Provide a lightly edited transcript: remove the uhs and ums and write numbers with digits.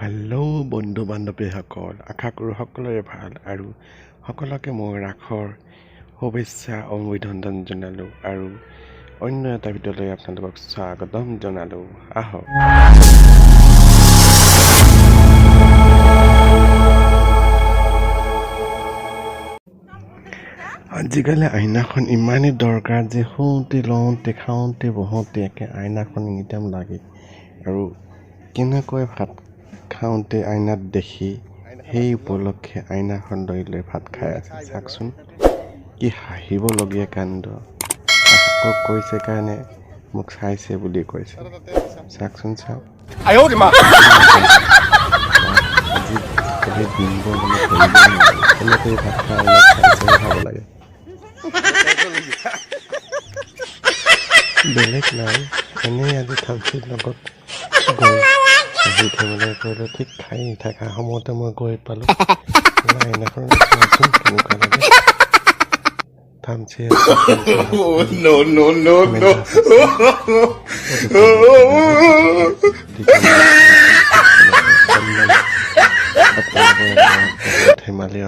Hello' বন্ধু বান্ধৱীসকল, আশা কৰোঁ সকলোৰে ভাল আৰু সকলোকে মই ৰাসৰ শুভেচ্ছা অভিনন্দন জনালোঁ আৰু অন্য এটা ভিডিঅ'লৈ আপোনালোকক স্বাগতম জনালোঁ। আহক। আজিকালি আইনাখন ইমানেই দৰকাৰ যে শুওঁতে লওঁতে খাওঁতে বহোঁতে একে আইনাখন এনি টাইম লাগে। আৰু কেনেকৈ ভাত খাওঁতে আইনাত দেখি সেই উপলক্ষে আইনাখন লৈ লৈ ভাত খাই আছে। চাওকচোন কি হাঁহিবলগীয়া কাণ্ড। আকৌ কৈছে কাৰণে মোক চাইছে বুলি কৈছে। চাওকচোন চাওক। আজিকালি দিনবোৰ মানে ধৰিবই নোৱাৰি, কেনেকৈ ভাত খাই আইনাত চাইছে খাব লাগে। বেলেগ নাই, এনেই আজি থামচিৰ লগত গৈ হাঁহি ধেমালি কৰিলোঁ। ঠিক খাই থকা সময়তে মই গৈ পালোঁ। আইনাখন চোৱাচোন কেনেকুৱা লাগে। থামচি। No, no, no, no. ধেমালি।